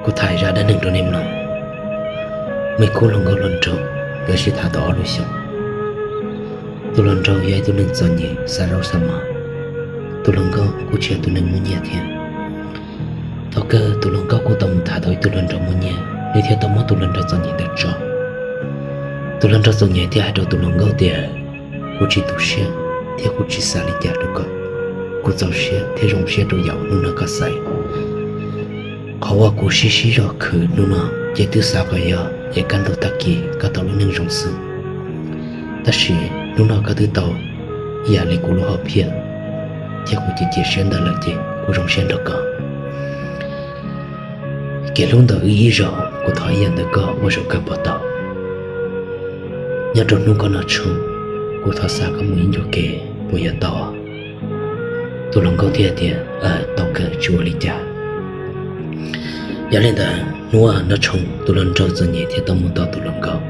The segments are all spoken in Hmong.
Kuv tham zaj dab neeg rau nej mloog. Me khub hluas nkauj hluas nraug nkawd sib tham tau ob lub xyoos. Tus hluas nraug yog ib tug neeg txom nyem xa zaub xa mov. Tus hluas nkauj kuj tsis yog tus neeg muaj nyiaj thiab. Thaum kawg tus hluas nkauj kuj tau mus tham tau ib tug hluas nraug muaj nyiaj, nws thiaj tau muab tus hluas nraug txom nyem ntawd tso. Tus hluas nraug txom nyem thiaj hais rau tus hluas nkauj tias, kuv tsis tu siab thiab kuv tsis xav li cas rau koj. Kuv txaus siab thiab zoo siab rau yam uas hnub no koj xaiv. Qhov uas kuv sib sib zog khwv hnub no ces twb xav kom yog es kaj ntug tag kis koj tau lub neej zoo xwb. Tab sis hnub no koj twb tau ib yam li kuv lub hom phiaj, thiab kuv cia cia siab ntawd lawm ces kuv zoo siab nrog koj. Kev hlub ntawm wb ib zaug, kuv thov ib yam ntawm koj ua zaum kawg puas tau? Nyob rau hnub koj noj tshoob, kuv thov xa koj mus ib ncua kev puas yuav tau? Tus hluas nkauj thiaj tias, tau kawg, tsis ua li cas. Yog li ntawd hnub noj tshoob tus hluas nraug txom nyem thiaj tau mus tom tus hluas nkauj,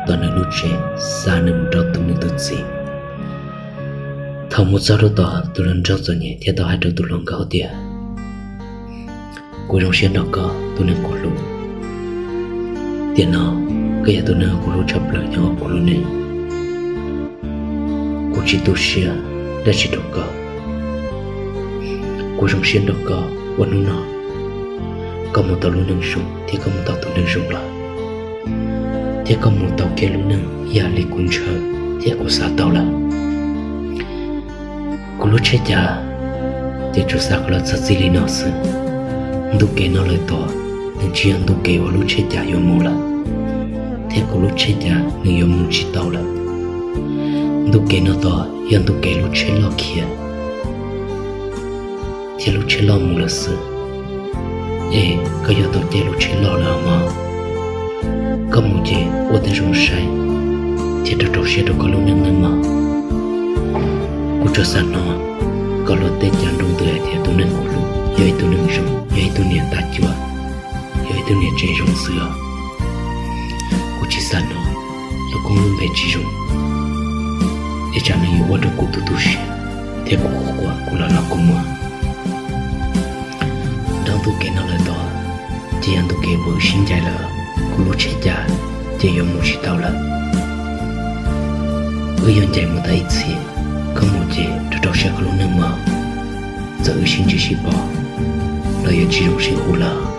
tom nws lub tsev, xa nws mus rau tus nws tus txiv. Thaum mus txog rau tom tus hluas nraug txom nyem thiaj tau hais rau tus hluas nkauj tias, kuv zoo siab nrog koj tus neeg kuv hlub. Tiam no koj yog tus neeg kuv hlub tshaj plaws nyob hauv kuv lub neej. Kuv tsis tu siab dab tsi rau koj. Kuv zoo siab nrog koj ua hnub no, koj mus tau lub neej zoo thiab koj mus tau tus neeg zoo lawm, thiab koj mus tau kiag lub neej ib yam li kuv ntshaw thiab kuv xav tau lawm. Kuv lub tsheb cav ces tsuas xav kom los txog txij li no xwb. Ntu kev no lawm tod, nws tsis yog ntu kev uas lub tsheb cav yuav mus lawm, thiab kuv lub tsheb cav nws yuav mus tsis tau lawm. Ntu kev no tod yog ntu kev lub tsheb loj khiav thiab lub tsheb loj mus lawm xwb. Es koj yuav tau caij lub tsheb loj lawm mog. Koj mus ces ua tej zoo saib thiab rau rau siab rau koj lub neej nawb mog. Kuv tsuas xav hnov koj luag tej cav nroo ntws hais tias tus neeg kuv hlub yog ib tug neeg zoo, yog ib tug niam tab cuab, yog ib tug niam tsev zoo xwb os. Kuv tsis xav hnov lub koob lub npe tsis zoo, es tsam nws yuav ua rau kuv tu tu siab thiab kuv quaj quaj kuv los los kua muag. Nrog ntu kev no lawm tod, ces yog ntu kev uas wb sib ncaim lawm, kuv lub tsheb cav ces yuav mus tsis tau lawm. Wb yuav ncaim mus tau ib txhis, koj mus ces rau rau siab koj lub neej mog. Txawm wb sib ntsib sib pom los yuav tsis zoo sib hu lawm.